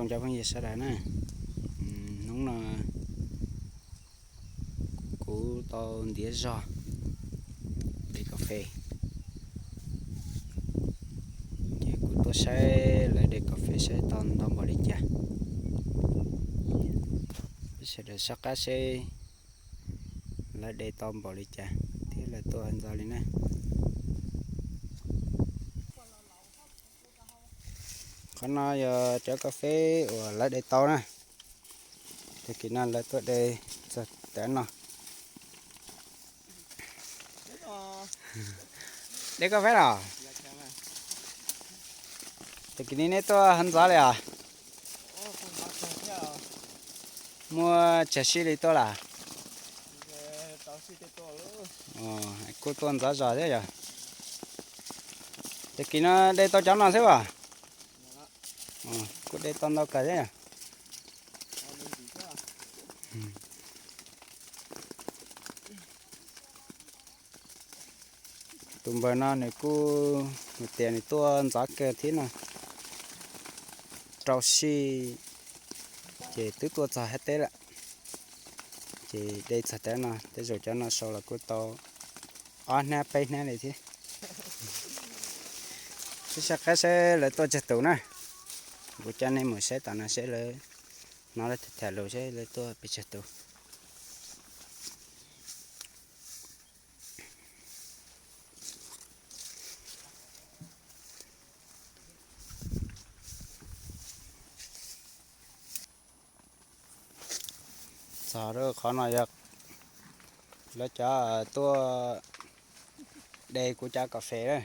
Cov phooj ywg sawv daws na, hnub no kuv tau ntiav zog de kas fes, ces kuv tuaj saib lawv de kas fes saib tau ntau npaum li cas. Peb sawv daws soj qab seb lawv de tau npaum li cas thiab lawv tuaj ntxov li na. Qhov no yog cov kas fes uas lawv de tau na. Tag kis no lawv tuaj de txog tav no. De kas fes los? Tag kis no neb tuaj hov ntxov li os? Muaj tsawg sij li tuaj lawm? Kuj tuaj ntxov zog thiab yog. Tag kis no de tau cov no xwb as? Kuj de tau ntau kawg thiab. Tus npawg no nws kuj hais tias nws tuaj ntxov kawg thiab no, rau sij ces twb tuaj txog hab teb lawm. Ces de txog tav no, tej zaum cov no sau los kuj tau ob hnab peb hnab li thiab. Peb soj qab saib lawv tuaj tsawg tus na. Kuv coj nej mus saib tom no seb lawv, hnov lawv tham lus seb lawv tuaj pes tsawg tus. Txog rau qhov no yog lawv cov tuaj de kuv cov kas fes na.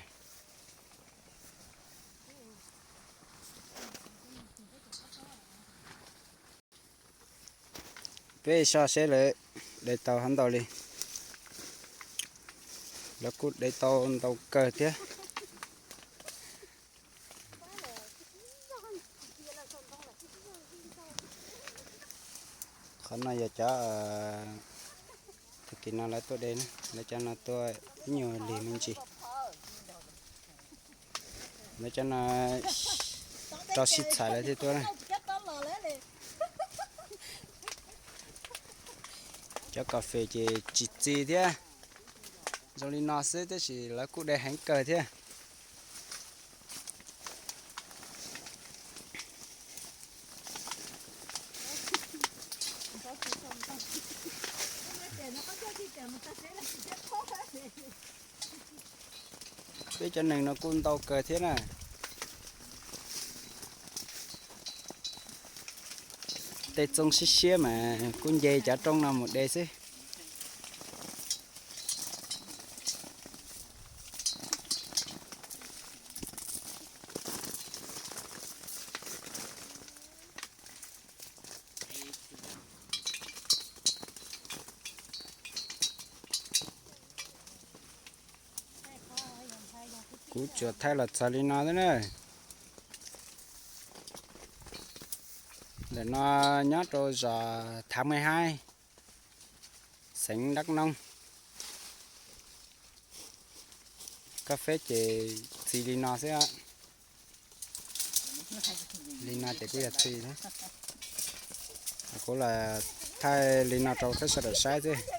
Peb soj seb lawv de tau hov ntau li. Lawv kuj de tau ntau kawg thiab. Qhov no yog cov, tag kis no lawv tuaj de na, lawv cov no tuaj ib nyuag lig me ntsis. Lawv cov no rau sib txhais lawv thiaj tuaj na. Cov kas fes ces tsis txi thiab, zoo li no xwb tab sis lawv kuj de heev kawg thiab. Peb cov neeg no kuj ntau kawg thiab na. Tej txooj siab siab mas kuj nce cov roob no mus de xwb. Kuv tsuas thaij los txog li no xwb na. Ntawm no nyob rau zos Thav Mej Haib, xeev Dab Noob. Kas fes ces txi li no xwb. Li no ces kuj yog txi thiab. Kuv los thaij li no rau peb sawv daws saib xwb.